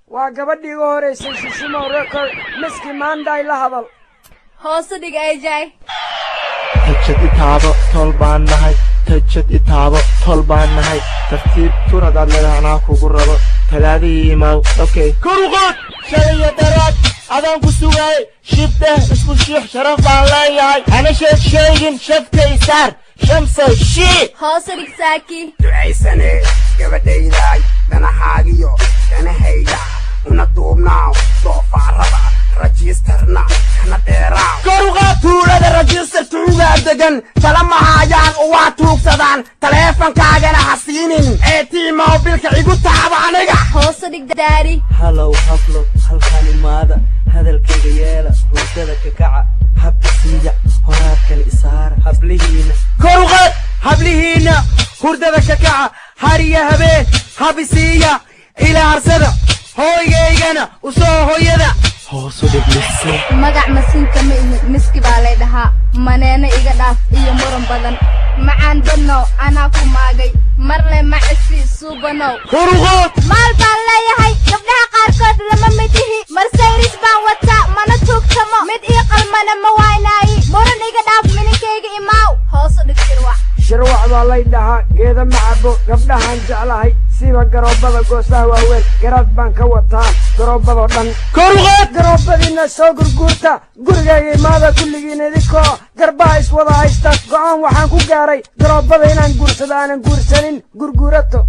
Waa gabadhii iga horaysay Shishimo Record. Miski Maanday la hadal. Hoosu dhig Ayjay. Tajad itaabo, tol baan nahay. Tajad itaabo, tol baan nahay. Tartiib tur haddaad leedahay, anaa kugu rabo. Talaadihii imaaw, okay. Kor u qaad. Shalaya daraad adaan ku sugaay. Shibdeh isku shiix, sharaf baan leeyahay. Hana sheeg sheegin, shafka isaar, shamsay shii. Hoosu dhig Saaki. Ducaysane gabadhaydaay, danahaagiyo danahayga una duubnaaw. Doofaarada rajistarna kana dheeraaw. Kor u qaad. Tuulada rajistar tuugaa degan, tala mahaayaan oo waa tuugsadaan. Taleefankaagana ha siinin ee tii moobilka igu taaba aniga. Hoosu dhig Daari. Halow hablo, halkaan imaada, hadalkayga yeela, hurdada ka kaca, habka siiya, horaadkana isaara hablihiina. Kor u qaad. Hablihiinna hurdada ka kaca, hariya habeen habisiiya, ilaa harsada hooygaygana u soo hoyada. Hoosu dhig lixse. Magac masiinka ma ihi, Miski baa lay dhahaa. Maneena iga dhaaf iyo muran badan. Macaan badnow, anaa ku maagay marle macisi suubanow. Kor u qaad. Maal baan leeyahay, gabdhaha qaarkood lama mid ihi. Marsayris baan wataa, mana tuugtamo, mid ii qalmana ma waynaayi. Muran iga dhaaf, mininkayga imaaw. Hoosu dhig Shirwac. Shirwac baa lay dhahaa, geeda ma cabo, gabdhahaan jeclahay, siba garoobada goosaha waaweyn. Garaad baan ka wataa garoobadoo dhan. Kor u qaad. Garoobadiinna soo gurguurta, gurigayga imaada kulligiin idinkoo garbaha iswada haysta. Go'aan waxaan ku gaaray garoobada inaan guursado, aanan guursanin gurguurato.